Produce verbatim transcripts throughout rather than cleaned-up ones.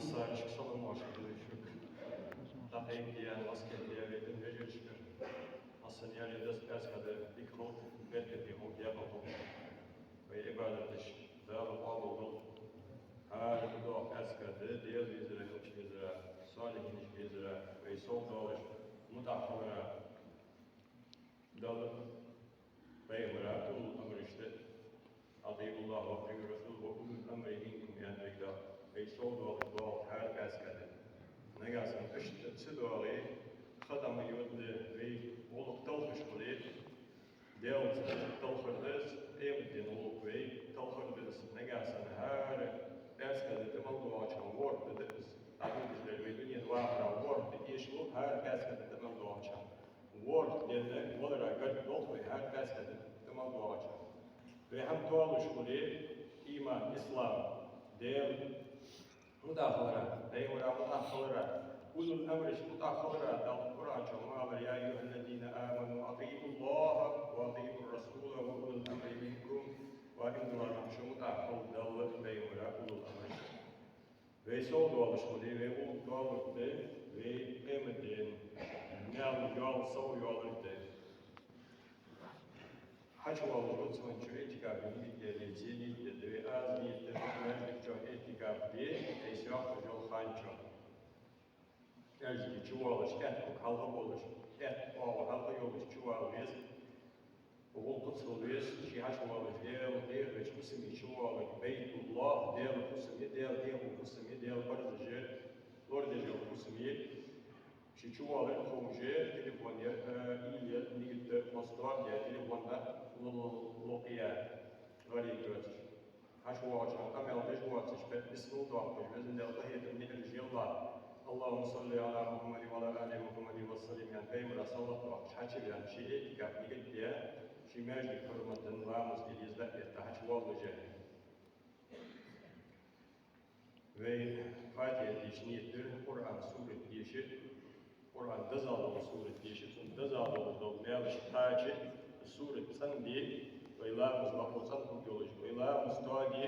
Саришка салам-моаршал да шуга. ДӀакхайкадаь, васкет даь вай дин вежарашкара. Массане а деза пӀаьраска да, дика хилда, беркате хилда, декъала хилда. Вай Ӏибадаташ Дала къоабал долда. ХӀара доккха пӀаьраска да, Даьла везара, Элча везара, солихӀинаш безара, вай совдоалаш мутӀахьа хилара. Далла, пайхамара, улул амрашта, «أطيعوا الله وأطيعوا الرسول وأولي الأمر منكم», аьнна вайга Дала. Вай совдоалаш доагӀа хӀара пӀаьраска да. Нагахьа санна иштта ца доагӀе, хатам йодда, вай гӀулакх талхаш хуле, Даьлаца талхар да из, къематдийнахьа гӀулакх вай талхар да из. Нагахьа санна хӀара пӀаьраска да тӀа мел доагӀача хана ворхӀ да из. ДӀадодаш дале, вай дунен вахара ворхӀ да эшаво хӀара пӀаьраска да тӀа мел доагӀача хана. ВорхӀ денна валара гарга долх вай хӀара пӀаьраска да тӀа мел доагӀача хана. Вай хӀама тоалуш хуле, иман, ислам, Даьла мутӀахьа хилара, пайхамара мутӀахьа хилара, улул амрашта мутӀахьа хилара, Дала Къуръан чу ма аллара: «يا أيها الذين آمنوا أطيعوا الله وأطيعوا الرسول وأولي الأمر منكم». Ва иман диллараш, шо мутӀахьа хила Далла, пайхамара, улул амрашта. Вай совдоалаш хуле, вай гӀулакх тоалургда, вай къематдийнахьа маьл йоал сов йоалургда. Хьачувоалаш вац вайна чу, иӀтикаф де нигат де, низ де, низ де, вай аз низ де, маьждига чу иӀтикаф де, айса йоаккхаш йола хан чу. Маьждиге чувоалаш, аьтта ког хьалха болаш, аьтта оагӀув хьалха йолаш чувала веза. ГӀулакхаца хила веза, ше хьачувоалаш, Даьла дехача хӀусаме чувоалаш, Байтуллахь, Даьла хӀусам я, Даьла дехар хӀусам я, Даьла парзаш я, лорадеш йола хӀусам я. Ше чувоалар ховш, телефон яр, э, уйла яр, нигат дар, моастагӀа дар, телефон дар, ло-, ло-, локхе яр, гӀарий доацаш. ХьачувоагӀача хана къамаьл деш воацаш, бисмилла доаккхаш, Везан Даьла, къахетам, ниӀматаш елахь. «اللهم صل على محمد وعلى آل محمد وسلم», аьнна, пайхамара салават доаккхаш, хьачувена, ше иӀтикаф нигат де, ше маьждига хьурматан ламаз де деза, дӀаэтта хьачувоалаш. Вай Фатихьа дийша ният дир, Къуръан сурат деша, Къуръан дозал дола сурат деша, цун дозал долаш дола маьлаш кхача, сурат цӀена де, вай ламаз бакъо цӀена хургдолаш, вай ламаз тоаде,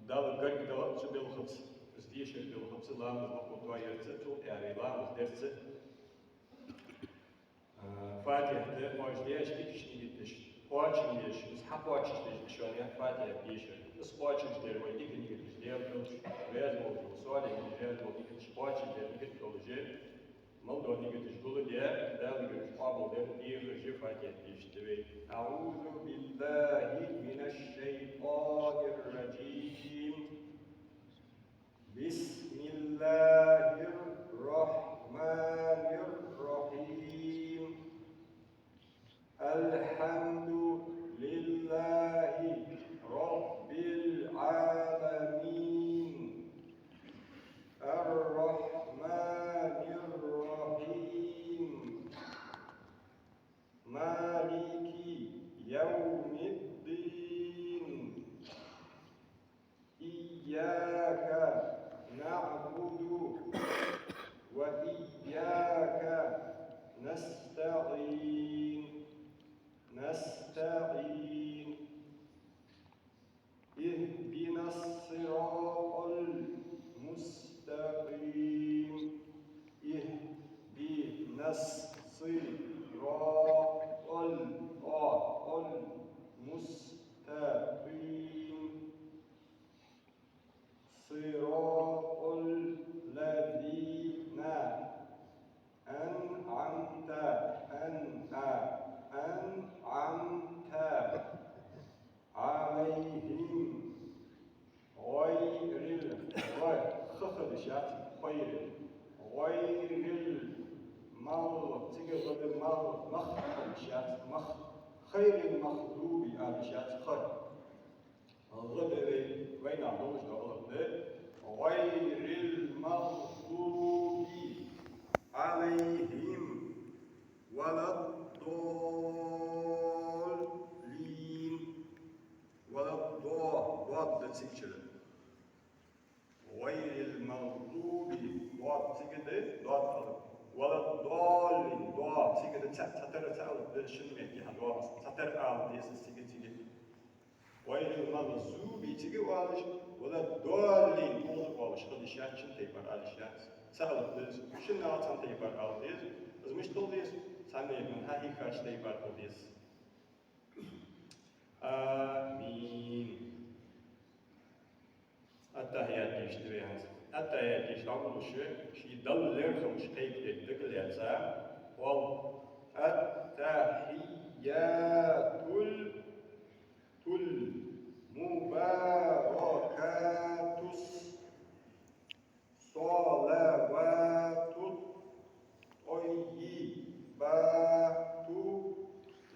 Далла гарга дале а цу балхаца, из дешара балхаца, ламаз бакъо тоаярца, цул тӀехьагӀа вай ламаз дарца. А, Фатихьа да, оаш деш дикача нигаташ кхоачашдеш, из хьакхоачашдеш да шоана Фатихьа дешар. Из кхоачашдер вай дика нигаташ, Даьла Элча раьза волаш, солихӀинаш раьза вола нигаташ кхоачашдер нигат долаш, мел дола нигаташ гулде, Дала гаргара къоабал дергда, дехар да Фатихьа дешар да вай. أعوذ بالله من الشيطان الرجيم. بسم الله الرحمن الرحيم. الحمد لله رب العالمين. الرحمن الرحيم. مالك يوم الدين. إياك نعبد وإياك نستعين. نستعين. اهدنا الصراط المستقيم. اهدنا الصراط المستقيم. صراط الذين أنعمت، أن، أنعمت عليهم غير ال، غ، х, х дешац, خير ال، غير ال، мал, цига гӀа да, мал, мах дешац, мах, خير المغضوب а дешац, х. ГӀа да вай, вайнаьха долаш дола гӀалгӀа да. غير المغضوب عليهم ولا الضالين. ولا الضا-، дод да цига чура. غير المغضوب, дод цига да, дод алап. ولا الضالين, дод цига да, цхьа, цхьатарра цхьа алап да, шин метте хьадоагӀа. Цхьатарра ала деза цига, цига. غير المغضوب цига оалаш, ولا الضالين тӀаккха оалаш хила йиш яц, шин тайпара ала йиш яц. Цхьа алап да из, шиннахьа цхьан тайпара ала деза. Из мишта хила деза? Цхьанне хьахьийхача тайпара хила деза. آمين. Аттахьият дешаш да вай хӀанз. Аттахьият дешаш дӀаволалуш, ший Далла лерхӀамаш кхайкадергда, дага лаьца, оал: التحيات المباركات الصلوات الطيبات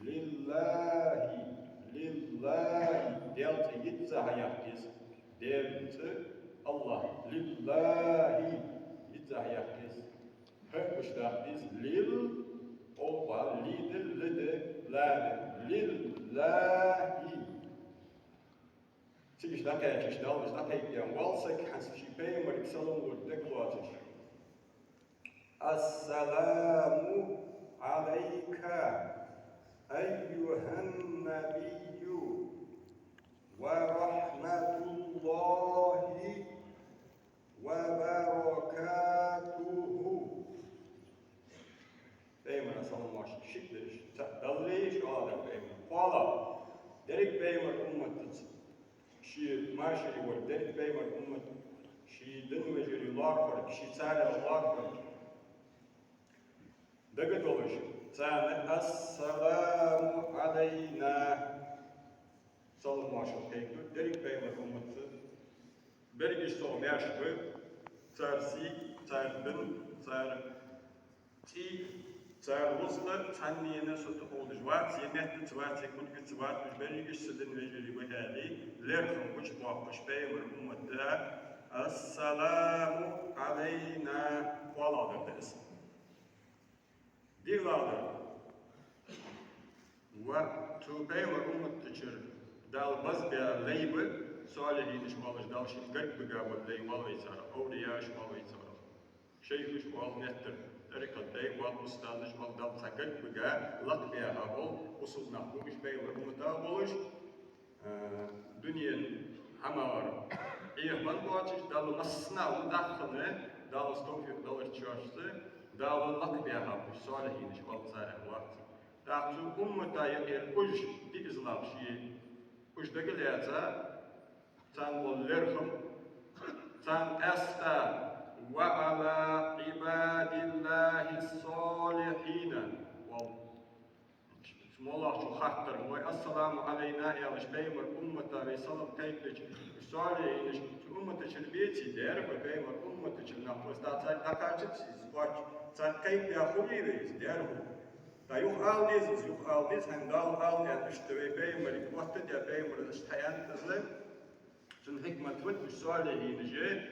لله, لله, Даьла цӀи йизза хьаяккха деза, Даьла цӀи, الله, لله, йизза хьаяккха деза. ХӀаьта гуш даккха деза, лил, оал, ли да, ли да, ла да, لله. Цига иштта дӀакхаьчача, Далла иштта дӀакхайкадаь воал саг, хӀанз ший пайхамарга салам лургдолга лоацаш: السلام عليك أيها النبي ورحمة الله وبركاته. Пайхамара салам-моаршал шиъ деш, цхьаъ Далла, шиъ Ӏаламгара пайхамара. КхоалагӀа, деррига пайхамара умматаца, ший машаре волча деррига пайхамара уммата, ший дин вежарий лоархӀарга, ший царех лоархӀарга, дага долаш, царна السلام علينا салам-моаршал кхайкаду деррига пайхамара умматаца. Берригаш цох маьрша ба, цар сий, цар дин, цар цӀий, цар рузкъа цхьаннена со тӀакховдаш вац, е меттаца вац, е кулгаца вац, уж берригаш са дина вежарий ба, аьле, лерхӀам гучабоаккхаш пайхамара уммата да. السلام علينا, кхоалагӀдар да из. ДиълагӀдар. Ва цу пайхамара уммата чура Дала базбаь лай ба, солихьинаш оалаш, Дала шийна гарга бига бола лай оал вай царех, овлияаш оал вай царех, шайхаш оал, меттара тӀарикъата дай оал, устазаш оал, Дала цхьа гарга бига, лакхбаьха бола бусалба нах ба уж, пайхамара уммата болаш, а, дунен хӀамагӀара Ӏехабенна боацаш, Далла массанахьа мутӀахьа хинна, Дала из товфикъ даларца шоашца, Дала лакхбаьха ба уж, солихьинаш оал царех вац. ТӀаккха цу уммата юкъера уж диъаза лоархӀаш, уж дага лаьца, царна бола лерхӀам, царна къаьстта: وعلى عباد الله الصالحين. Вал. МоллагӀчо хаттар: вай السلام علينا аьлча, пайхамара уммата вай салам кхайкадича, солихьинаш цу уммата чура беций? Дера, вай пайхамара уммата чура нах ба из. ТӀаккха царга дӀакхачац из, кхоач, царга кхайкадаь хулий вай из? Дера хул. ТӀаккха юха ала деза из, юха ала деза, хӀана, Дала ала аьнна, иштта вай пайхамарга моттадаь, пайхамара иштта хьааьннад из. Цун хьикмат ва, уж солихьинаш,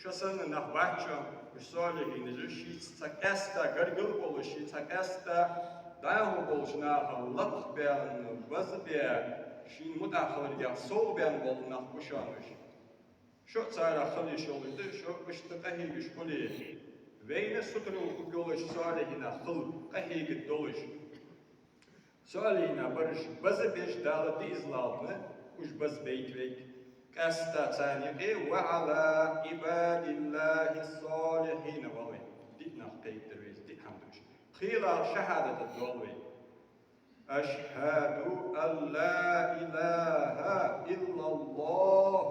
шо санна нах бац шоана, уж солихьинаш, шийца цхьа къаьстта гаргара болаш, шийца цхьа къаьстта дӀахо болча наха лакхбаьнна, базбаь, шийна мутӀахьа хиларгахьа совбаьнна бола нах ба шоана уж. Шо а царех хила йиш йолаш да, шо иштта къахьегаш хуле, вайна сутара хургйолаш солихьинех хила, къахьегаргдолаш. Солихьинех бараш базбеш, Дала диъаза лоархӀ, уж базбайта вайга. Къаьстта царна юкъе: وعلى عباد الله الصالحين, вал вай. Диъ нах кхайкадар вай, диъ хӀама да уж. ПхелагӀа шахӀадат доал вай. أشهد أن لا إله إلا الله.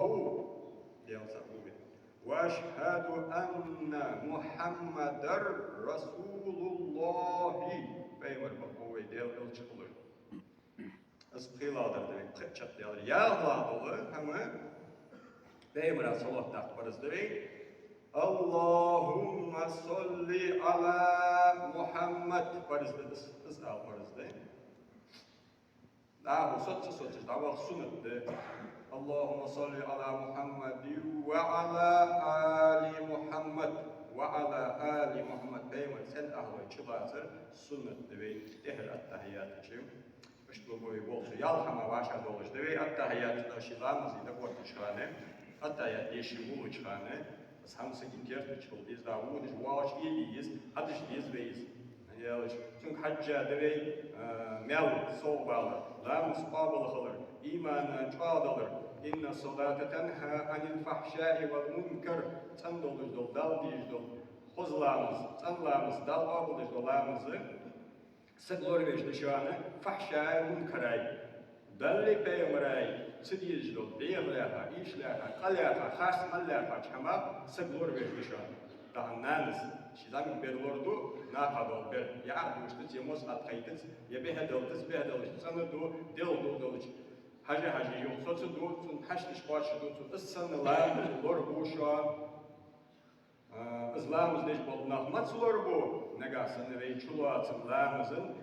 Даьла цаӀ ва вай. وأشهد أن محمدا رسول الله. Пайхамар бакъо вай Даьла элча хилар. Из пхелагӀдар да вай, пхи чакхдаьлар. ЯлхлагӀа дола хӀама, пайхамара салот даккха парз да вай. اللهم صل على محمد. Парз да из, из ала парз да. ДӀахо соцца-соцаш дӀаваха суннат да. اللهم صل على محمد وعلى آل محمد وعلى آل محمد. Пайхамара цӀен ахӀлой чулацар суннат да вай, тӀехьара аттахьиятача. Иштта лугу вай болча. Ялх хӀама вӀашагӀдоалаш да вай аттахьиятача, ший ламаза дӀакхоачача хана, аттахьият дешаш волча хана, из хӀама сага кертача хила деза, дӀа водаш воаллаш ийла еза, хьадеш деза вай из. Яьлча, цунга хьежжа да вай, а, маьл совбалар, ламаз къоабал хилар, иман чӀоагӀдалар. إن الصلاة تنهى عن الفحشاء والمنكر. ЦӀена долаш дола, Далла дезаш дола хоза ламаз, цӀена ламаз, Далла къоабал деш дола ламаз саг лоравеш да шоана фахьшай, мункарай. Даллеи пайхамарай ца дезаш дола, дегӀа лаьрхӀа, ийша лаьрхӀа, къа лаьрхӀа, харц мел лаьрхӀача хӀамах саг лоравеш да шоана. Тахан нанас ший зӀамига бер лораду, накха дола бер, е Ӏохьош дац, е мос хьатӀахайтац, е бехӀдалатац, бехӀдалаш цӀена ду, делха дулдалча хьажа-хьажа юха соцаду, цун хьашташ кхоачашду, цун из санна ламаз лорабу шо. А, из ламаз деш бола нах маца лорабу? Нагахь санна вай чулоацам ламазан,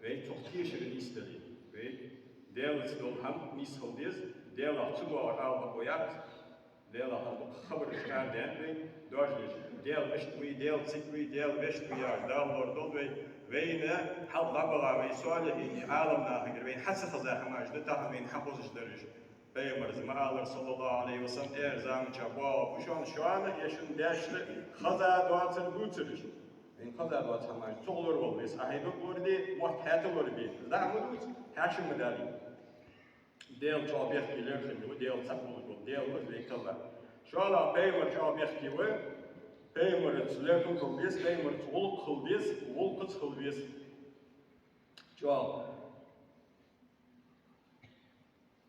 вай цох тешар нийсдале, вай Даьлаца дола хӀама нийсхила деза, Даьлах ца доагӀар ала бокъо яц, Даьлах хьалха дукха хабараш арадаьннад вай, дош деш, Даьла иштта вий, Даьла цига вий, Даьла вешта вий яхаш, Дала лорадолда вай, вайна хьалха дӀабаха вай солихӀинеи Ӏаламнахагара вайна хьа ца хеза хӀамаш да тахан вайна хьахозаш дараш. Пайхамара ма аьлар, صلى الله عليه وسلم, тӀехьара заманча боагӀаргба шоана, шоана е шун даьшта хеза доацар дувцараш. Вайна хеза доаца хӀамаш цох лоравала веза, хьай дог лораде, мотт хьаьта лорабе. Из дӀа ма дувца, хьаьша ма дале. Даьла чӀоагӀа бехке, лерхӀаме ва, Даьла цхьа волаш вола, Даьла ва из вай кхелла. ШоллагӀа, пайхамар чӀоагӀа бехке ва, пайхамарца лерхӀам хила деза, пайхамарца гӀулакх хила деза, гӀулакхаца хила веза. ЧӀоагӀа.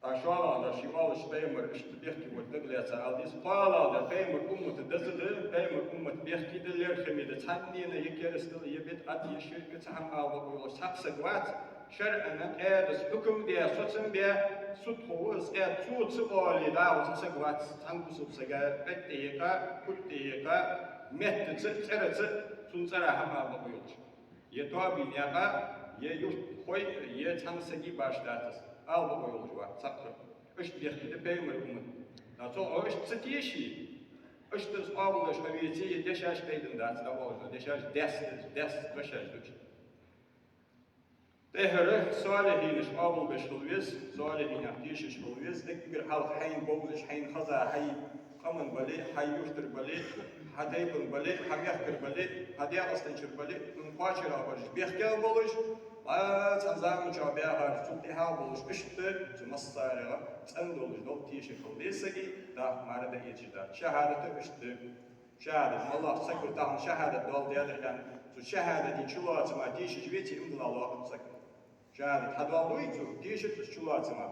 ТӀаккха шоллагӀа дар, ший оалаш пайхамар иштта бехке вар дагалаьца ала деза. КхоалагӀа дар, пайхамара уммата деза да, пайхамара уммат бехке да, лерхӀаме да, цхьаннена е керастал, е бидӀат, е ширк, цхьа хӀама ала бокъо йолаш цхьаккха саг вац, шарӀана, къаьдас хьукам даь, соцам баь, судхо ва из, къаьда цо ца оале дӀахо цхьа саг вац, цхьан бусалба сага пӀелг тӀехьекха, кулг тӀехьекха, меттаца, цӀераца, цун цӀерах хӀама ала бокъо йолаш. Е тоабий наькъа, е юртхой, е цхьан сага башха дац из. Ала бокъо йолаш вац цхьаккха. Иштта бехке да пайхамара уммат. ТӀаккха цо иштта ца теше, иштта из къоабалдеш хьавеце, е дешаш пайдана дац, дӀаоалаш дола дешаш даьсса, даьсса дешаш да уж. ТӀехьара солихӀинаш къоабалбеш хила веза, солихӀинех тешаш хила веза, эггара хьалха хьайна бовзаш, хьайна хеза, хьай къаман бале, хьай юртара бале, хьа тайпан бале, хьа мехкара бале, хьа ДегӀастанчара бале, хьона кхоачара бараш бехке болаш, а, цхьан заманчохь баьхараш цул тӀехьа болаш, иштта цу массарех цӀена долаш дола тешар хила деза сага, дӀахо мара дӀаэцаш дац. ШахӀадат а иштта да. ШахӀадат, АллахӀ саг вар тахан шахӀадат доаладаьдар аьнна, цу шахӀадата чулоацама тешаш веце, иман дилла лоархӀ саг. ШахӀадат хьадоаладу цо, тешац из чулоацама.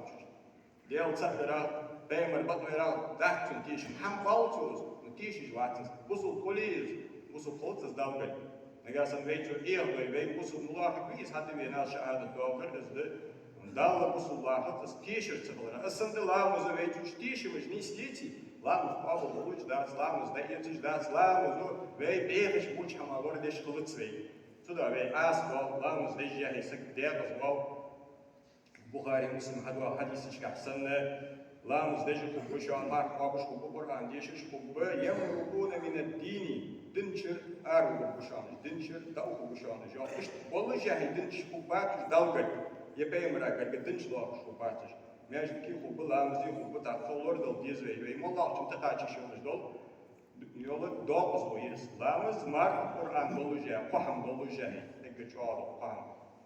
Даьла цаӀ варах, пайхамар бакъварах дац цунна тешам. ХӀама кхоал цо из, но тешаш вац из. Бусалба хуле из, бусалба хилац из Далла гарга. Нагахь санна вай цо эгӀадой, вай бусалба ма лоархӀаргвий из, хьатӀавена шахӀадат доаладар из да. Далла бусалба лоархӀац из тешар ца хиларах. Из санна да ламаз а, вай цу чу тешамаш нийсдеце, ламаз къоабал долаш дац, ламаз дӀаэцаш дац, ламазо вай бӀехаш болча хӀамах лорадеш хилац вай. Цудухьа вай Ӏаса воал, ламаз дежжехьа саг декъаза воал. Бухари, Муслима хьадоагӀа хьадисашкахь санна, ламаз деш хургба шоана, марха кхобаш хургба, Къуръан дешаш хургба, يمرقون من الدين, динчура аравоалаш ба шоана, динчура дӀаухаш ба шоана. Иштта боллашехь динчу хургбац уж Далла гарга, е пайхамара гарга динчу лоархӀаш хургбац уж. Маьждиге хургба, ламазе хургба, тӀаккха цо лорадала деза вай, вай моллагӀчунна тӀакхача йиш йолаш дола. Йола докъазло я из. Ламаз, марха, Къуръан доллашехь, кхо хӀама доллашехь, эггара чӀоагӀа дола кхо хӀама.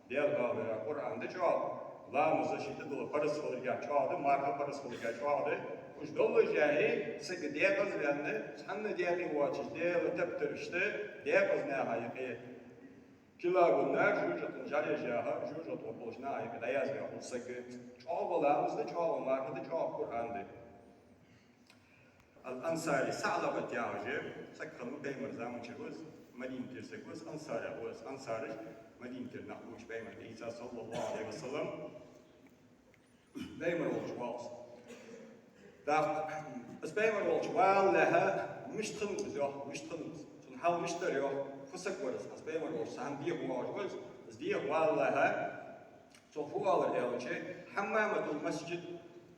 Даьла гӀалгӀара Къуръан да чӀоагӀа, ламаз ший тӀадилла параз хиларгахь чӀоагӀа да, марха параз хиларгахь чӀоагӀа да. Уж доллашехь, саг декъаза ваьнна, цхьанна декъе воацаш, Даьла тептарашта, декъаза наха юкъе килабун нар, жожагӀатен жӀараш яха, жожагӀате болча наха юкъе дӀаязваь хул саг. ЧӀоагӀа ламаз да, чӀоагӀа марха да, чӀоагӀа Къуръан да. Ал-Ансари, СаӀлабат яхаш, саг хиннав пайхамара заманчура ва из, Мадинатера саг ва из, ансарех ва из, ансараш Мадинатера нах ба уж, пайхамар тӀаийца, صلى الله عليه وسلم, пайхамар волча воагӀа из. ТӀаккха из пайхамар волча валалехьа, мишта хиннав из, йоах, мишта хиннав из. Цун хьал мишта дар, йоах, фу саг вар из, из пайхамар волча цхьа хӀама деха воагӀаш ва из, из деха валалехьа, цо фу оалар аьлча, حمامة المسجد,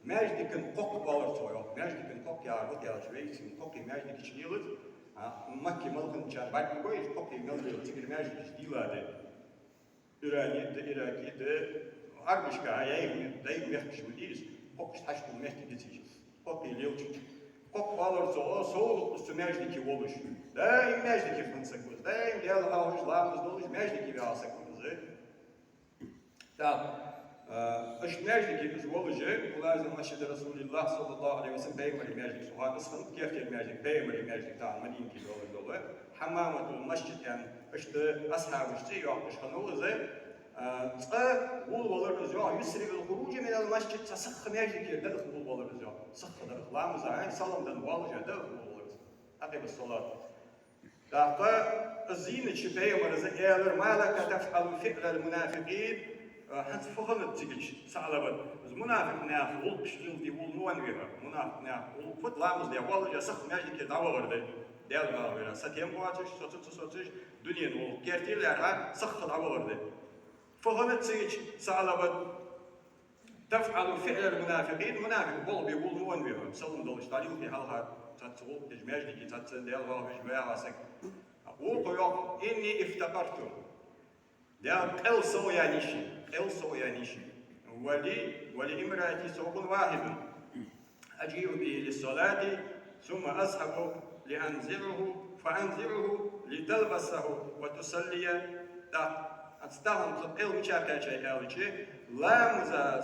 маьждига кхоккха оалар цо, йоах. Маьждига кхоккха яхар фуд аьлча, вай цун кхоккхе маьждигаш лелац, а, Макке мел хинначарна бӀаргагой, уж кхоккхе мел лела, цигара маьждигаш дийла да. Иране да, Ираке да, Ӏарбашка, а, яй, дай мехкаш ва из, кхоккхашта хьашт хул мехкаш цига. Кхоккхе лелача, Кхоккха оалар цо, сов да-кх из цу маьждиге волаш. Даим маьждиге хинна саг ва из, даим Даьла хьоахавеш, ламаз долаш маьждиге ваьха саг ва из. Так, э, иштта маьждиге из волаш, يلازم مسجد رسول الله صلى الله عليه وسلم, Пайхамара маьждиг, цу хана из хиннад кертера маьждиг, Пайхамара маьждиг, тахан Мадинате долаш дола, حمامة المسجد аьнна, иштта асхьабаша цӀи йоаккхаш хиннав из. Э, цкъа гӀолвалар из, йоах, يسرع الخروج من المسجد, цхьа сиха маьждигера дарах гӀолвалар из, йоах. Сиха дарах, ламаза хьайна салам денна воаллаш, дарах гӀолвалар из. أقم الصلاة. ТӀаккха из зийнача Пайхамара аьлар: ما لك تفعل فعل المنافقين, э, хӀанз фу хиннад цига, СаӀлабат? Из мунафикъ наьха гӀулакхаш леладе волавеннав хьо. Мунафикъ наьха гӀулакх фуд? Ламаз де воаллаш, сиха маьждигера дӀавахар да. Даьла хьоахавар, сатем боацаш, соца ца соцаш, дунен гӀулакх керте лаьрхӀа, сиха дӀавахар да. Фу хиннад цига, СаӀлабат? تفعل فعل المنافقين, мунафикъ болх бе волавеннав хьо, салам далаш дӀалелхе хьалха, цхьацца гӀулакх деш, маьждиге цхьацца Даьла хьоахавеш ваьха саг. Вокхо йоах: إني افتقرت. Даьла, къел сов яьннай ше, къел сов яьннай ше. ولي ولامرأتي ثوب واحد أجيء به للصلاة ثم أذهب لأنزعه فأنزعه لتلبسه وتصلي. ТӀаккха, хӀанз тахан тха къел мича кхаьчай аьлча, ламаза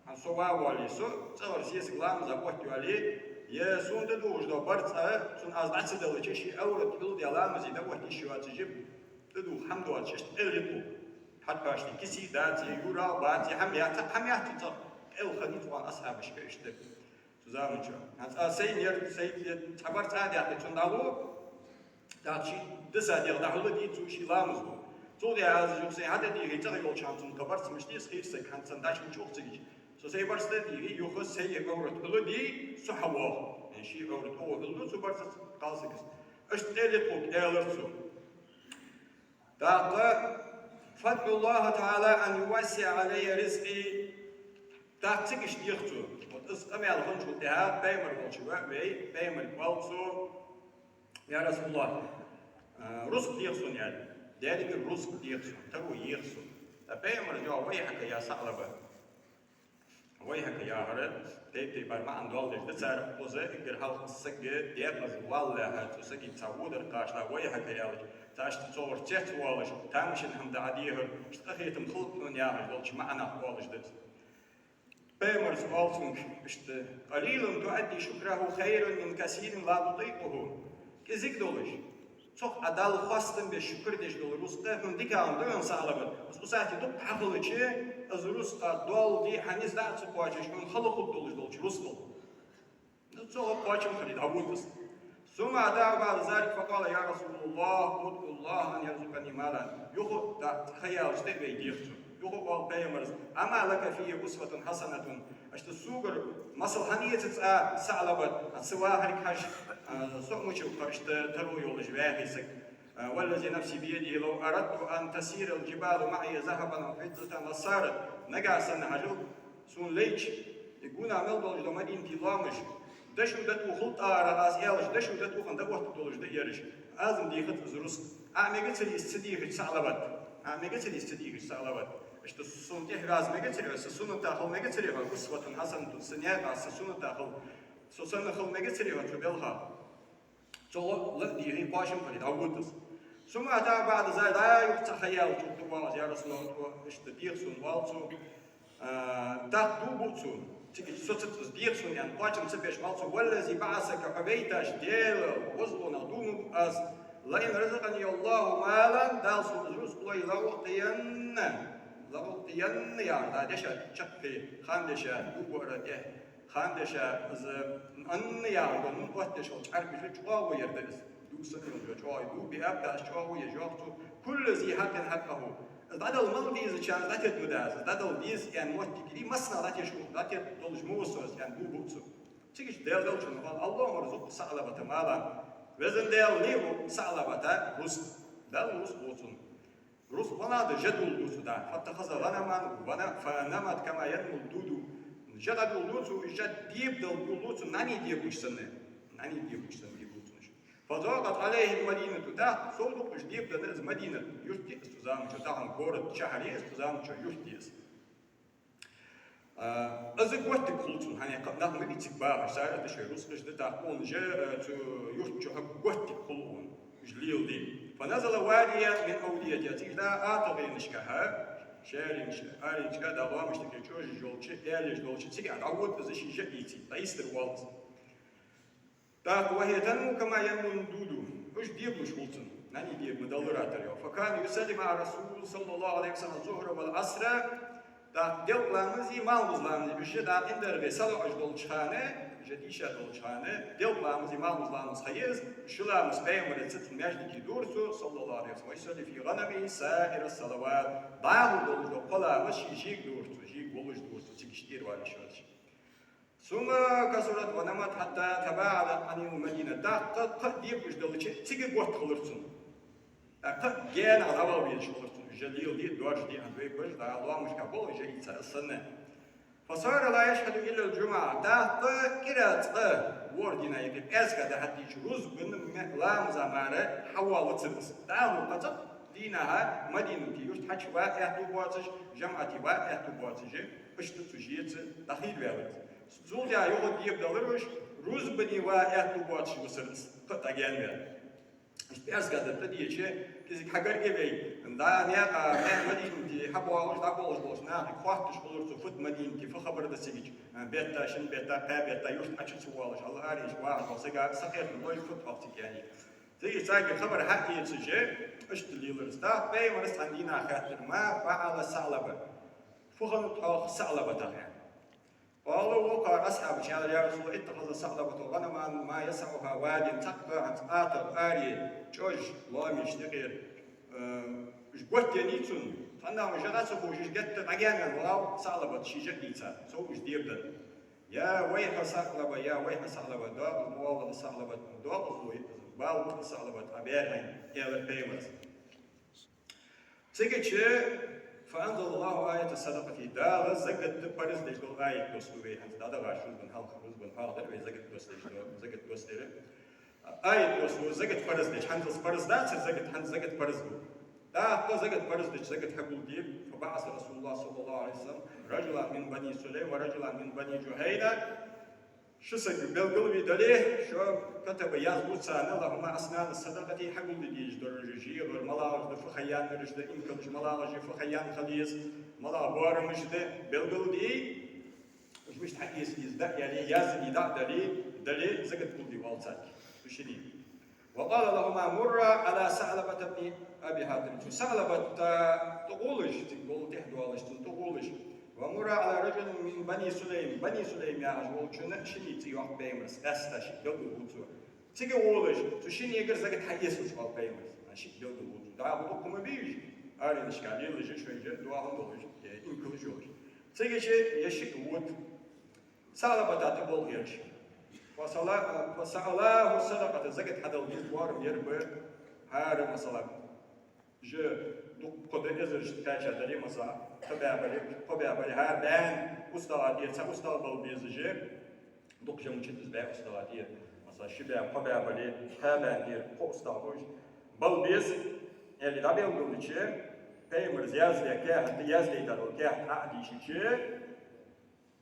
хӀанз со ваь воалле, со цӀагӀара сесаг ламаза оттайоалле, е сона тӀадувхаш дола барзкъа, цунна аз дӀа ца делча, ший Ӏоврат хьулдаь ламазе дӀаотта йиш йоацаш, тӀадувха хӀама доацаш, иштта къел я тхога. ХьатӀапашта киси дац, е юрал бац, е хӀама яц, цхьаккха хӀама яц цу цӀагӀа. Къел хиннай цу хана асхьабашка иштта цу заман чу. ХӀанз аз сайна ер, сай цхьа барзкъа а даьккхе, цунна дӀалу, тӀаккха ший диса дегӀ дӀахьулдий цо, ше ламаз лу. Цул тӀехьагӀа аз юха сай хьатӀадийхе, цӀагӀа йолча хана цунна кхы барзкъа мишта деза, хийра саг, хӀанз цунна дӀачу мича ухаш цига. Со сай барзкъа дӀадийхе, юха сай Ӏоврат хьулдий, со хьавоагӀа. Ший Ӏоврат укхо хьулду цу барзкъаца, кхалсагаца. Иштта къел я тхога, аьлар цо. ТӀаккха: فادع الله تعالى أن يوسع علي رزقي. ТӀаккха цига иштта дех цо. Вот из къамаьл хинначул тӀехьагӀа Пайхамар волча ваь вай, Пайхамарга оал цо: يا رسول الله, а, рузкъ дех сона, аьле. Даьлагара рузкъ дех сона, таро ех сона. ТӀаккха Пайхамара йоах: ويحك يا ثعلبة. ويحك яхар тайп-тайпара маӀан доаладеш да цар, укхаза эггара хьалха саг декъаза валлалехьа, цу сага цхьа водар кхачалехьа, ويحك аьлча, цхьа иштта цогӀар цецвоалаш, тамашийна хӀама да Ӏа дехар, иштта къахетам хилба хьона яхаш долча маӀанах оалаш да из. Пайхамара оал цунга иштта: قليل تؤدي شكره خير من كثير لا تطيقه. КӀезига долаш, цох Ӏа Далла хоастам беш, шукр деш дола рузкъа хьона дикагӀа да, йоах СаӀлабат. Из усати дукха хьахилча, из рузкъа доал де хьа низ дӀа а ца кхоачаш, хьона хала хургдолаш долча рузкъал. Ну, цох кхоачам хиле, дӀавода из. ثم أتاه بعد ذلك فقال: يا رسول الله، ادع الله أن يرزقني مالا. Юха, тӀаккха ха яьлча тӀа а вай дех цо. Юха оал Пайхамара: أما لك في أسوة حسنة. Иштта согара масал хӀана эцац Ӏа, СаӀлабат, хьа са вахарга хьажа, а, со мича ва-кх иштта таро йолаш ваьхий саг. А, والذي نفسي بيده لو أردت أن تسير الجبال معي ذهبا وفضة لسارت. Нагахьа санна хьажал, сона лайча, е гонахьа мел долаш дола Мадинатий лоамаш, дошо дӀатохал тӀара, аз аьлча, дошо дӀатоха, дӀаоттаргдолаш да ераш. Аз-м дийхац из рузкъа. Ӏа мегацарий из ца дийхача, СаӀлабат? Ӏа мегацарий из ца дийхача, СаӀлабат? Иштта сона тӀехьа ваьза мегацарий хьо, са суннатах хила мегацарий хьо, أسوة حسنة, са наькъа, са суннатах хила, со санна хила мегацарий хьо цу балхах? Цо ла а дийхе, кхоачам хиле, дӀавода из. ثم أتاه بعد ذلك, дӀа юха цхьа ха яьлча, оттавоагӀа из: يا رسول الله, иштта дех сона, оал цо. А, тӀаккха дув буъ цо, цига соцац из, дех сона, аьнна, кхоачам ца беш, оал цо: والذي بعثك, хьо вайташ Даьла возалонах дув буъ аз: لئن رزقني الله مالا, Дала сона из рузкъа лой, لأعطين, لأعطين, яхар, да, деша чаккхе, хандеша, дув буара тӀехьа. Хандеша, из «أن» яхар да, нун оттадеш волча Ӏарбаша чӀоагӀо яр да из. Дув санна йолча чӀоагӀо, дув биаб да из, чӀоагӀо еш, йоах цо: كل ذي حق حقه. Из дӀадала мел дезачарна дӀатетта ма деза из, дӀадала деза аьнна моттиг дий, массанахьа дӀатеш, дӀатетта долаш ма ва со из, аьнна, дув буъ цо. Цига Даьла Элчано оал: اللهم ارزق ثعلبة مالا. Везан Даьла, ле СаӀлабата рузкъа. Дала рузкъа лу цунна. Рузкъа вана да, жа дуллу цо, да. فاتخذ غنما ون-، فنمت كما ينمو الدود. Жа дӀадуллу цо, жа дебадала дуллу цо, нани дебаш санна. Нани дебаш санна дебалу цо уж. فضاقت عليه المدينة, да, сов да-кх уж дебаденна из Мадинат, юрт я из цу заман чу, тахан город, шахьар я из, цу заман чу юрт я из. А, из готтиг хул цунна, хӀана аьлча нах ма дий цига багӀаш, цар а да шоай рузкъаш да, тӀаккха цунна же, э, цу юрта чу хьа готтиг хул цунна, уж леладе. فنزل واديا من أوديتها, цига дӀа атагӀенашка, шаьренаш-, аренашка, дӀа лоамашта юкъе чӀожаш йолча, аьлеш долча, цига дӀавода из, ший жа ийца, дӀайистар воал из. ТӀаккха وهي تنمو كما ينمو الدود. Уж дебалуш хул цунна. НӀани деба ма даллара тара йоах. فكان يصلي مع الرسول صلى الله عليه وسلم الظهر والعصر. ТӀаккха делкъа ламази малхбуза ламази уж дӀа ӀиндагӀе салоӀаш долча хана, уж дийша долча хана, делкъа ламази малхбуза ламаз ха я из, ши ламаз Пайхамара цу маьждиге дора цо, صلى الله عليه وسلم, ويصلي في غنمه سائر الصلوات. ДӀахо долаш дола кхо ламаз ший жега дора цо, жега волаш дора цо, цига иштта тӀера валаш валаш. ثم كثرت ونمت حتى تباعدت عن المدينة. ТӀаккха кхы а дебалуш делча, цига готта хилар цунна. ТӀаккха кхы а гаьна дӀавала везаш хилар цунна. Уж леладе, доаржаде, хӀанз вай бараш, дӀа лоамашка бола уж ийца санна. فصار لا يشهد إلا الجمعة. ТӀаккха кӀира цкъа ворхӀ дийнахьа юкъе пӀаьраска да хьадийча, рузбан ма-, ламаза мара хьавоалацар из. ДӀахо кхы цхьаккха дийнахьа Мадинате юрта хьачувала аьттув боацаш, жамаӀате вала аьттув боацаш, иштта цу жеца дӀахийла ваьлар из. Цул тӀехьагӀа юха дебадалар уж, рузбане вала аьттув боацаш висар из, кхы а дӀагаьна ваьлар. Иштта пӀаьраска да тӀадийча, кӀезига хьагарга вай, дӀа наькъа, наькъа Мадинате хьабоагӀаш, дӀабоагӀаш болча нахага хоатташ хулар цо, фуд Мадинате, фу хабар да цига, бетта, шин бетта, кхаь бетта, юрта Ӏочу ца воалаш, хьал аренаш вахаш вола саг сакхетам лой, фуд хьох цига яьннай. Цига царга хабар хьаэцаш, иштта лелар из. ТӀаккха Пайхамара цхьан дийнахьа хаьттар: ما فعل ثعلبة؟ Фу хиннад хьох СаӀлабатах, аьнна. قالوا, вокхар асхьабаша аьлар: يا رسول الله, اتخذ ثعلبة غنما ما يسعها واد. Цхьаккха хӀанз атагӀа, аре, чӀож, лоамашта юкъера, э, уж готтаеннай цунна. Цхьаннахьа жа ца ховш, уж геттара дӀагаьна ваьнна валав СаӀлабат ший жа ийца, цо уж дебадаь. يا ويح ثعلبة، يا ويح ثعلبة, докъазло ва СаӀлабат, докъазло, бала ба СаӀлабат, Ӏа баьр хьайна, аьлар Пайхамара. Цигача فأنزل الله آية الصدقة, Дала закат парз деш дола аят доссаду вай, хӀанз дӀадахача рузбан хьалха, рузбан хьалха дар вай закат доссадеш дола, закат доссадар. Аят доссаду закат парз деш, хӀанз парз дацар закат, хӀанз закат парз ду. ТӀаккха закат парз деш, закат хьагулде, فبعث رسول الله صلى الله عليه وسلم رجلا من بني سليم ورجلا من بني جهينة. Ши саг белгалве дале, шо катаба язбу царна, لهما أسنان الصدقة, хьагулде дезаш дола жегӀар малагӀаш да, фу ха яьннараш да, инкалаш малагӀаш я, фу ха яьнна хила еза, малагӀа боарамаш да, белгалде, уж мишта хьаэца деза дӀа а яле, язде дӀа а дале, дале, закат гулде вал царга, цу шинне. وقال لهما مرا على ثعلبة بن أبي حطب. Цу СаӀлабата тӀагӀолаш, цига гӀолла тӀехьа доалаш, цунна тӀагӀолаш. ومرا على رجل من بني سليم. Бани Сулайм яхаш волчунна шинне цӀи йоаккх Пайхамара, къаьстта шиъ белгалву цо. Цига гӀолаш, цу шиннегара закат хьаэцалаш вал Пайхамара. Шиъ белгалву цо. ДӀахо дукха ма бий уж, аренашка лелаш, шоай жа доахан долаш, э, инкалаш йолаш. Цигача ер шиъ вода. СаӀлабата тӀаболх ераш. فسألا-، فسألاه الصدقة, закат хьадала деза боарам ер ба, хӀара, масала, жа дукха да, эзараш кхаьча дале, масала, кхо бӀаь бале, кхо бӀаь бале, хӀара бӀаьнна устагӀа тӀера цхьа устагӀа бала беза жа, дукха жа мичад из, бӀаь устагӀа тӀера, масала, ши бӀаь, кхо бӀаь бале, кхаь бӀаьнна тӀера кхо устагӀа ба уж, бала беза, аьле дӀабелгалдича, Пайхамара яздаь каьхат, яздайтар вал каьхат Ӏа а дийшача,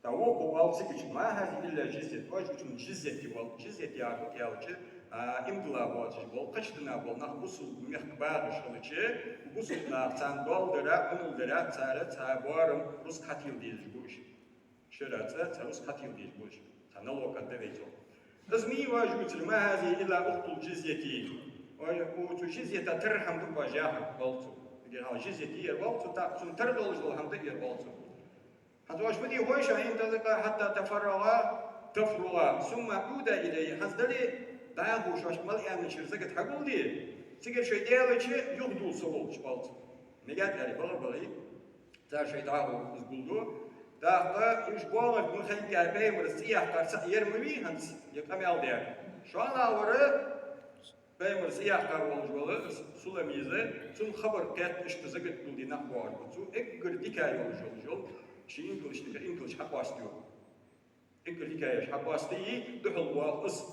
ТӀаккха вокхо оал цигача: ما هذه إلا جزية. Оаш учун жизьят я вал. Жизьят яхар аьлча, а, имдала боацаш бола, кхыча дина бола нах бусалба мехка багӀаш хилча, бусалба наха царна доал дара, Ӏуналла дара, цар цхьа боарам, рузкъа хьатела дезаш ба уж. Шера цхьа, цхьа рузкъа хьатела дезаш ба уж. Цхьа налог кӀадда вай цо. Из ма йий оаш ювцар: ما هذه إلا أخت الجزية. Оаш, цу жизьята тара хӀама да оаш яхар, оал цо. Эггара хьалха жизьят я ер, оал цо, тӀаккха цунна тара долаш дола хӀама да ер, оал цо. ХӀанз оаш фу де хой шоана: أن تنطلقا حتى تفرغا، تفرغا، ثم عودا إليه. ХӀанз дале, дӀахо шоашта мел аьннача закат хьагулде, цигара шоай Даьлача юхадувла со волча, оал цо. Мегаргдолаш, бакъ а бакъий, цар шоай дӀахо из гулду. ТӀаккха уж боагӀарг ма хиннга, Пайхамара цӀи яьккхар цаӀ ер ма вий хӀанз, ер къамаьл даьр. ШоллагӀвар Пайхамара цӀи яьккха волаш вола Суламиза, цунна хабар кхетта, иштта закат гулде нах боагӀаргба цо, эггара дика йолаш йолаш йола ший инкалашта юкъера инкалаш хьакъоастаю. Эггара дика йолаш хьакъоастайий, духьал воал из.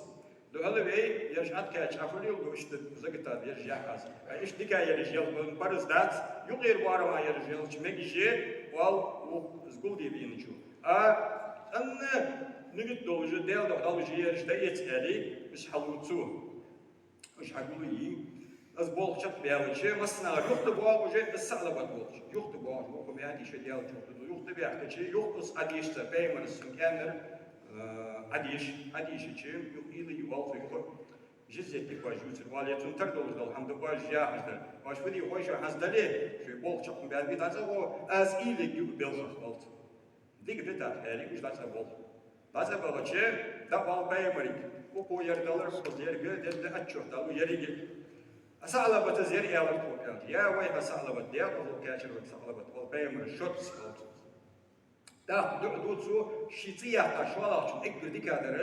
Духьал вай, ераш Ӏаткхаьча Ӏа фу леладу, иштта заката ераш яхь аз. Ткъа иштта дика ераш ялх парз дац, юкъера боарама ераш ялча мегаш я, оал укх из гулде веначо. А, анна нигат долаш, Даьла духьа долаш ераш да эца аьле, уж хьалуцу. Уж хьагулъе. Из болх чакхбаьлча, массанахьа юхатӀабоагӀа уж, из СаӀлабат волча. ЮхатӀабоагӀа, юха меади ше Даьла чу юхатӀабаьхкача, юха из Ӏодийшача, пайхамара цунга аьннар, э, Ӏодийша, Ӏодийшача, юха уйла йоалл цо, юха жизья тӀа кхоачаш юцар, вале, цунна тара долаш дола хӀама да кхоачаш яхаш дар. Оаш фу де хой шоана, хӀанз дале, шоай болх чакхбаьнна ба, дӀа ца гӀо, аз уйла йоалл белхах, оал цо. Дика да тӀаккха, аьле, уж дӀа ца баьлар. ДӀа ца баьлча, дӀаоал пайхамарга, укхо ер далар, укхаза ер га, дер да, отчёт далу еррига. А СаӀлабата из ер аьлар тхога, аьнна. Я вайха СаӀлабат, декъаза кхаьчар вайга СаӀлабат, оал пайхамара, шоца, оал цо. ТӀаккха дуӀа ду цо, ший цӀи яьккха шоллагӀчун эггара дикадар,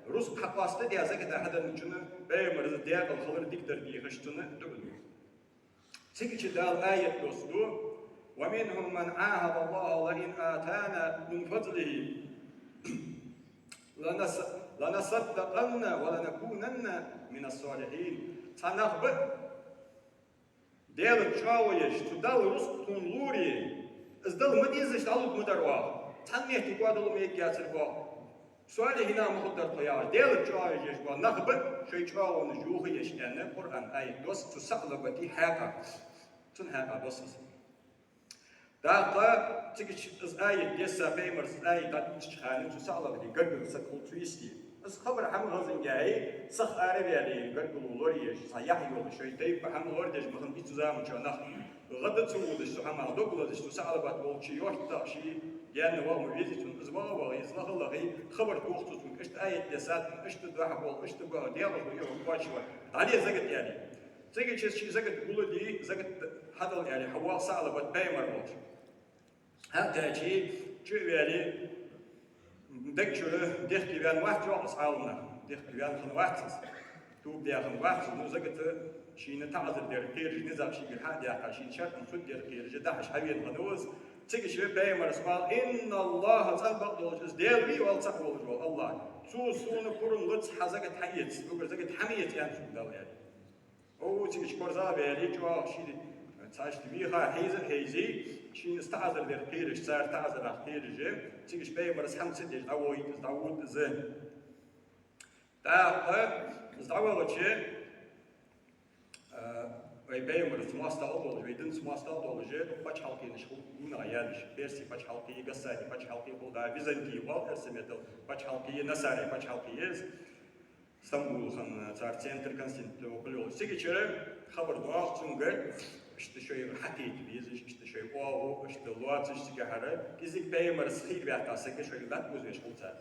рузкъа хьакъоастадаь, закат хьаденначунна, пайхамара из декъала хилар дикадар дехаш цунна дуӀа ду. Цигача Дала аят доссаду: «ومنهم من عاهد الله لئن آتانا من فضله لنص-، لنصدقن ولنكونن من الصالحين». Цхьа нах ба, Даьлага чӀоагӀо еш, цу Далла рузкъа тхона луре, из Далла ма деззача дӀалург ма дар оаха. Цхьан метте кӀоадала мегацар оаха. Солихьинех ма хургдар тхо яхаш, Даьлага чӀоагӀо еш бола нах ба, шоай чӀоагӀонаш юха еш, аьнна, Къуръан аят доссаду цу СаӀлабата хьакъехьа. Цун хьакъехьа доссаду из. ТӀаккха цигача из аят десса, пайхамара из аят дӀадувцача хана, цу СаӀлабата гаргара саг хул цу йисте. Из хабар хӀама хазанга, сиха араваьле, гаргало лораеш, цхьа яхь йола шоай тайпа хӀама лорадеш ма хиннабий цу заман чухь нах. ГӀа да ца водаш цу хӀамах, дог лазаш, цу СаӀлабат волча йоттах ший гаьна ваха ма везий цунна. Из ваха а вахе, из лаха а лахе, хабар тох цо цунга, иштта аят дессад, иштта духьа бола, иштта ба, декъаза ва, юха кхоачаш ва, дӀаде закат, аьле. Цигача из ший закат гулде, закат хьадала, аьле, хьавоагӀа СаӀлабат пайхамар волча. ХӀаьта чу а ваьле, дег чура дехке ваьнна вац, йоах Ӏаламнаха. Дехке ваьнна хинна вац из. Тоба даь хинна вац из. Ну, закат шийна таӀазар дар кхераш, низагӀа шийгара хьа а даьккха, шийна шарӀан суд дар кхераш, дахьаш хьавена хиннав из. Цигача пайхамара оал: «إن الله», цӀена бакъдолаш из Даьла ва, оал, цаӀ волаш вола АллахӀ. Цо сона пурам лац хьа закат хьаэца, уггар закат хьа ма эца, аьннад цунга Дала, аьле. О, цигача корзагӀваьле, чӀоагӀа ший цхьацца веха хьийза а хьийзе, шийна из таӀазар дар кхераш, цар таӀазарах кхераш, цигача пайхамара хӀама ца деш дӀавоайт из, дӀавода из. ТӀаккха из дӀавахача, а, вай пайхамара цу моастагӀа долаш, вай дина цу моастагӀа долаш, паччахьалкхенаш хул гонахьа яьлча, Перси паччахьалкхе, Гассани паччахьалкхе хул, да, Византий оал эрсий меттала, паччахьалкхе, Насарий паччахьалкхе я из. Стамбул хинна цар центр, Константинополь йолаш. Цигачара хабар доагӀа цунга, иштта шоай хьакхета безаш, иштта шоай оагӀув, иштта лоацаш цигахьара, кӀезига пайхамара хийра ваьккха саг шоайга дӀатӀавоазавеш хул цар.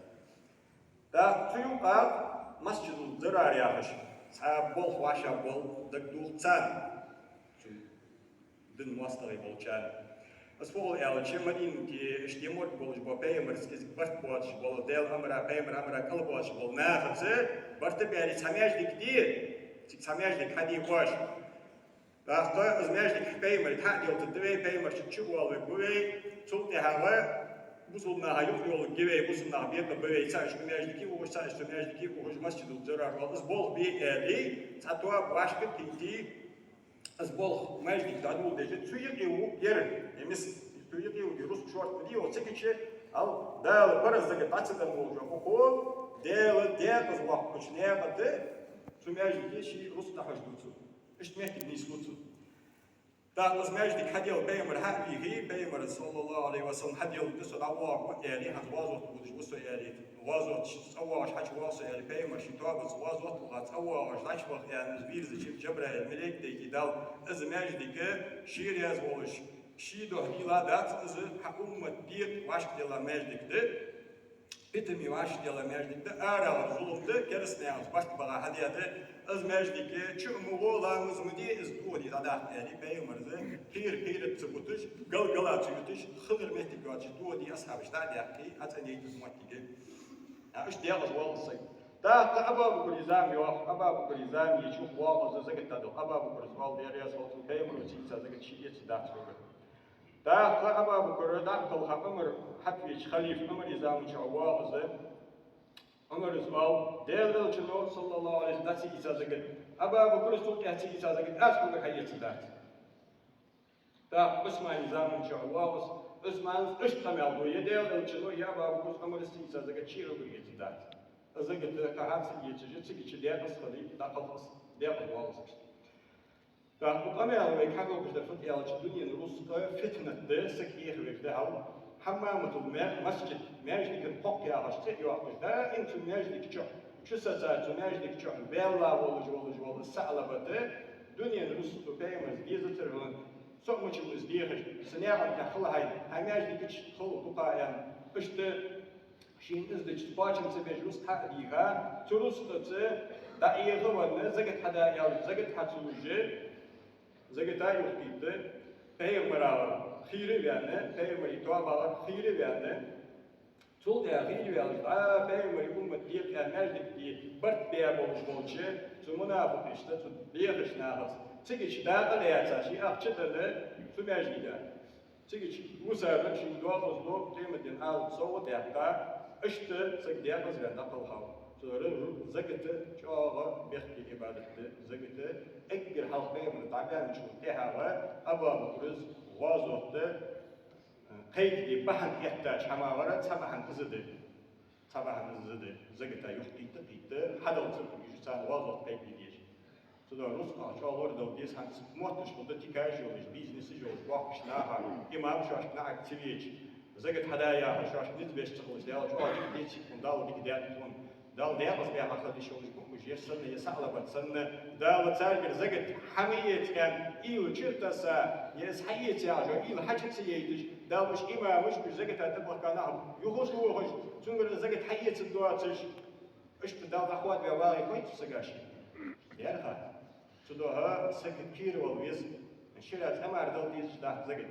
ТӀаккха цу юкъа Масджидул Зирар яхаш цхьа болх вӀашагӀбоал, дагадоагӀа царна. Цу дина моастагӀий болчарна. Аз фу оал аьлча, Мадинате иштта морг болаш бола, пайхамарца кӀезига барт боацаш бола, Даьла амара, пайхамара амара кӀал боацаш бола нахаца барт баьле, цхьа маьждиг де, цига цхьа маьждиг хьаде оаш. ТӀаккха из маьждиг пайхамарга хьа а делтаргда вай, пайхамарца чу а воалавергва вай, цул тӀехьагӀа бусалба наха юхайоалавергья вай, бусалба нах бекъаргба вай, цхьаъ иштта маьждиге ухаш, цхьаъ иштта маьждиге ухаш, Масджидул Зирар оал. Из болх бе аьле, цхьа тоаба вӀашка кхийтте, из болх маьждиг дӀадоладеш, цу юкъе вуг ер, е мис, цу юкъе вуг ер рузкъа шортта ма дий, оцигача, ал, Дала параз закат дӀа ца денна волча укхо, Даьла декъаза воаккхача наькъа тӀа цу маьждиге ший рузкъа дӀахьош ду цо. Иштта моттиг нийслу цо. ТӀаккха из маьждиг хьаделла пайхамар хьа а вийхе, пайхамара, саллаллахӀу Ӏалайхи ва саллам, хьаделларгда со, дӀавоагӀаргва аьле, хӀанз гӀазот водаш ва со аьле, гӀазот, цӀавоагӀаш хьачувоагӀа со аьле, пайхамар ший тоабаца гӀазот ваха, цӀавоагӀаш дӀачубаха аьнна, из вийрзача, Джабраил малейк дайке Дала, из маьждиг ший раьза волаш, ший духьа дилла дац, из хьа уммат декъа вӀашкаделла маьждиг да, питаме вӀашкаделла маьждиг да, арагӀа зулам да, керастанаша барт баха хьадаь да, из маьждиг чу а ма гӀо, ламаз ма де, из тӀа дӀадаккха аьле, пайхамара кхера-кхера ца буташ, гал-гала ца юташ, хиннар моттиг йоацаш, тӀа асхьабаш дӀадаьккхе, ӀацӀенъяйта из моттиг. А, иштта декъаза воал из саг. ТӀаккха Абу-Бакра зама йоагӀа, Абу-Бакра зама йича, юха воагӀа из закат дӀадала. Абу-Бакра, Даьла раьза хилва цунна, пайхамара ца ийца закат ше эцаргдац вайга. ТӀаккха Абу-Бакр дӀакхалха, Ӏумар хьатӀавеча, халифа Ӏумара заман чухь воагӀа из. Ӏумара оал: Даьла Элчано, саллаллахӀу Ӏалайхи ва саллам, дӀа ца ийца закат, Абу-Бакра цул тӀехьа ца ийца закат, аз хьогара хьаэцаргдац. ТӀаккха Ӏусмана заман чухь воагӀаш, Ӏусмана иштта къамаьл ду: е Даьла Элчано, е Абу Бакр, Ӏумара сийца закат чӀоагӀа эцаргдац. Из закат кхы хьа ца эцаш, цига чу декъаза хиле, дӀакхалхаш, декъаза воалаш. ТӀаккха къамаьл вайга хьадоагӀаш дар фуд аьлча, дунен рузкъа фитнат да, саг Ӏехавеш да хьал. Хьаммаматул ма-, масджид, маьждиган кхоккха яхаш цӀи а йоаккхаш, даим цу маьждига чу, чу саца цу маьждига чу баьлла волаш, волаш, волаш СаӀлабата, дунен рузкъа цу Пайхамара дезацар хьона, со а мича ва из дехаш, са наькъа тӀа хила хьайна, хьай маьждига чу хила дукха аьнна. Иштта шийна из дича кхоачам ца беш рузкъа хьа а дийха, цу рузкъаца дӀаэгӀавенна, закат хьада аьлча, закат хьа ца луш, заката юхатетта, Пайхамарагара хийра а ваьнна, Пайхамара тоабагара хийра а ваьнна, цул тӀехьа хийра ваьлча, дӀа Пайхамара уммат декъа маьждиг де барт бе болаш болча цу мунафикъашца, цу бехача нахаца, цига чу дакъа лаьца, ший ахча а денна, цу маьждига. Цига чу вусар шийна доакъазло, къематдийнахьа ала совгӀат а даьккха, иштта саг декъаза ваьнна дӀакхалхав. Цудухьа закат чӀоагӀа бехке Ӏибадат да, закат эггара хьалха Пайхамар дӀабаьнначул тӀехьагӀа Абу Бакра из гӀазот кхайкаде бахьан эттача хӀаман вара цхьа бахьан из да. Цхьа бахьан из да, заката юхатетта, тетта, хьадала ца хулаш, царна гӀазот кхайкаде дезаш. Цудухьа рузкъах чӀоагӀа лорадала деза, хӀанз мотташ хул да, тикаш йолаш, бизнесаш йолаш, боккхийча наха, имам шоашка наӀарга ца веча, закат хьада яхаш, шоашка низ беш ца хулаш, Дала чӀоагӀа дика деций тхона, Дала дика даьд тхона, Дала декъаза баьха хила йиш йолаш ба уж, ер санна, ер СаӀлабат санна, Дала царгара закат хьа ма эца аьнна, уйла чу а тесса, е из хьаэца яхаш, уйла хьачу ца яйташ, Дала уж имамаш, уж заката тӀабахка нах юхалохаш, цунгара закат хьаэцаргдоацаш, иштта Дала дӀахоадаваь вагӀий хой цу сага ший? Яьрха. Цудухьа сага кхеравала веза, шира цӀа мара дала дезаш дац закат.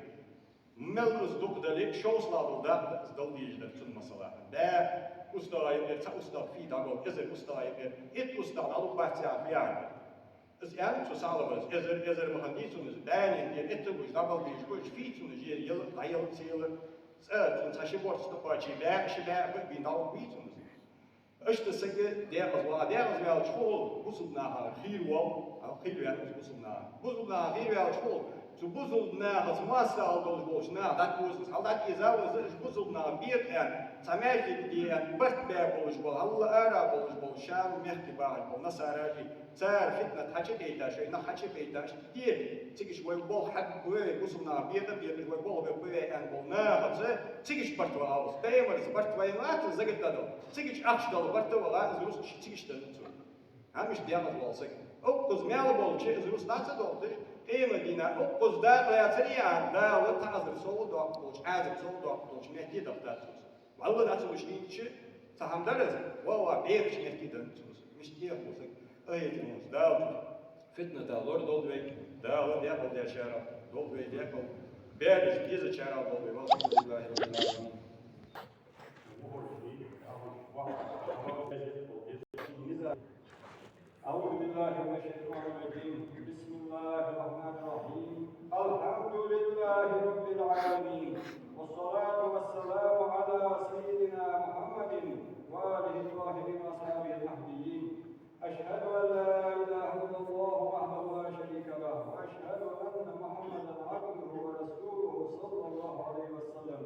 Мел из дукха дале а, шовзткъа лагӀдола дакъа да из дала дезаш дар цун масала. ДӀа устагӀа юкъера цхьа устагӀа фий дӀабоал, эзар устагӀа юкъера итт устагӀа дӀалургбац яхар фу яхар да? Из аьннад цу СаӀлабас, эзар, эзар ма хиннадий цунна из, бӀаьнен тӀера итт гуш дӀабала дезаш ба уж, фий цунна уж, е-, е-, дӀаела, ца ела, цӀа цунна цхьа ши борц тӀакхоаче, бӀаь, ши бӀаь а бийна дӀалургвий цунна из? Иштта сага декъаза вала, декъаза ваьлча хул бусалба наха хийра воал, а, хийра ваьнна из бусалба наха. Бусалба наха хийра ваьлча хул, цу бусалба нахаца моастагӀал долаш болча наха дӀатӀавоза из, хьал дӀатӀаэза а веза, уж бусалба наха бекъа аьнна, цхьа маьждиг де аьнна, барт бе болаш бола, хьалла ара болаш бола, Шама мехка багӀаш бола насараш, цар фитнат хьачубайта, шоай нах хьачубайта, иштта де, цига чу вай болх хьабе, бусалба наха бекъа а бекъаш, вай болх бе беза аьнна бола нахаца, цига чу барт ваха ва из. Пайхамарца барт вайна лаьца, закат дӀадала. Цига чу ахча дала барт ваха, из рузкъа цига чу денна цо. ХӀама иштта декъаза вола саг. Укхаза мел болча из рузкъа дӀа ца доаккхаш, къематдийнахьа укхаза дакъа лаьцар а, Дала таӀазар совгӀа доаккхаш долча, Ӏазап совгӀа доаккхаш долча метте дахийтац цо из. Валла дӀа ца луш дийцача, цхьа хӀама дар из, ва, ва, бехача метте денна цо из. Мишта дехаш вола саг. Ай, тимус, Дала фитнатах лорадолда вай, Дала декъалдечарех долда вай, декъалбераш дезачарех долда вай. Валхьамдулиллахьи раббил Ӏаламин. أعوذ بالله من الشيطان الرجيم. بسم الله الرحمن الرحيم. الحمد لله رب العالمين. والصلاة والسلام على سيدنا محمد وآله الطاهرين وأصحابه المهديين. أشهد أن لا إله إلا الله وحده لا شريك له، وأشهد أن محمدا عبده ورسوله صلى الله عليه وسلم.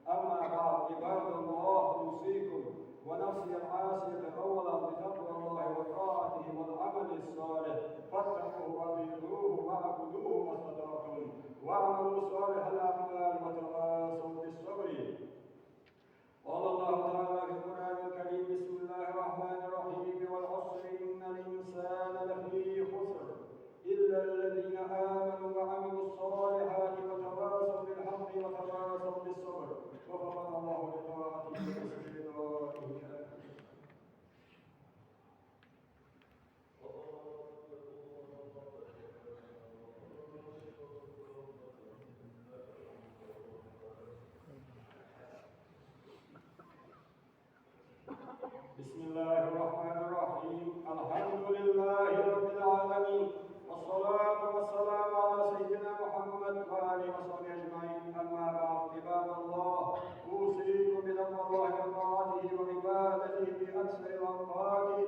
أما بعد، عباد الله، أوصيكم ونفسي العاصية أولا بتقوى الله وطاعته والعمل الصالح، فاتقوه وأطيعوه واعبدوه ما استطعتم، واعملوا صالح الأعمال وتواصوا بالصبر. قال الله تعالى في القرآن الكريم: بسم الله الرحمن الرحيم: والعصر إن الإنسان لفي خسر، إلا الذين آمنوا وعملوا الصالحات وتواصوا بالحق وتواصوا بالصبر. وفقنا الله لطاعته وحسن رضائه. بسم الله الرحمن الرحيم. الحمد لله رب العالمين. والصلاة والسلام على سيدنا محمد وآله وصحبه أجمعين. أما بعد، عباد الله، أوصيكم بتقوى الله وطاعته وعبادته في أكثر الأوقات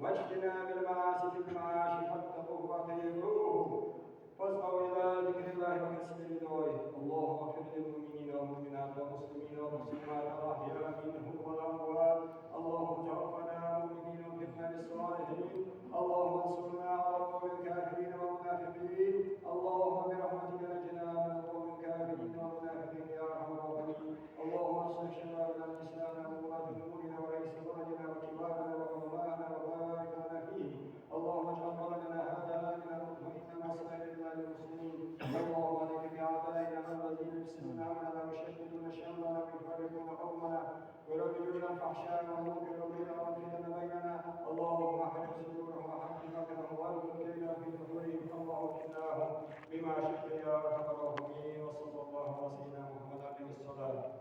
واجتناب المعاصي في المعاش، فاتقوه وأطيعوه. فاسعوا إلى ذكر الله وحسن رضائه. والمسلمين والمسلمات الأحياء منهم والأموات. اللهم توفنا مؤمنين وألحقنا بالصالحين. اللهم انصرنا على القوم الكافرين والمنافقين. اللهم برحمتك نجنا من القوم الكافرين والمنافقين يا أرحم الراحمين. اللهم أصلح شبابنا الإسلام وولاة أمورنا ورئيس بلدنا وكبارنا وعلماءنا وبارك لنا فيه. اللهم اجعل بلدنا هذا آمنا مطمئنا وسائر بلاد المسلمين. اللهم عليك بأعدائنا الذين يفسدون أمرنا ويشتتون شملنا ويفرقون قومنا ويروجون الفحشاء والمنكر والبغي والفتن بيننا. اللهم أحرق صدورهم وحقق مكرهم واربط كيدهم في نحورهم. اللهم اكفناهم بما شئت يا أرحم الراحمين. وصلى الله على سيدنا محمد. أقم الصلاة.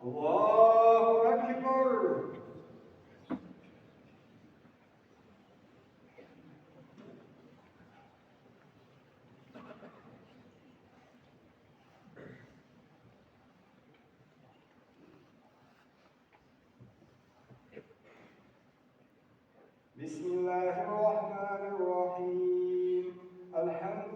الله أكبر. بسم الله الرحمن الرحيم. الحمد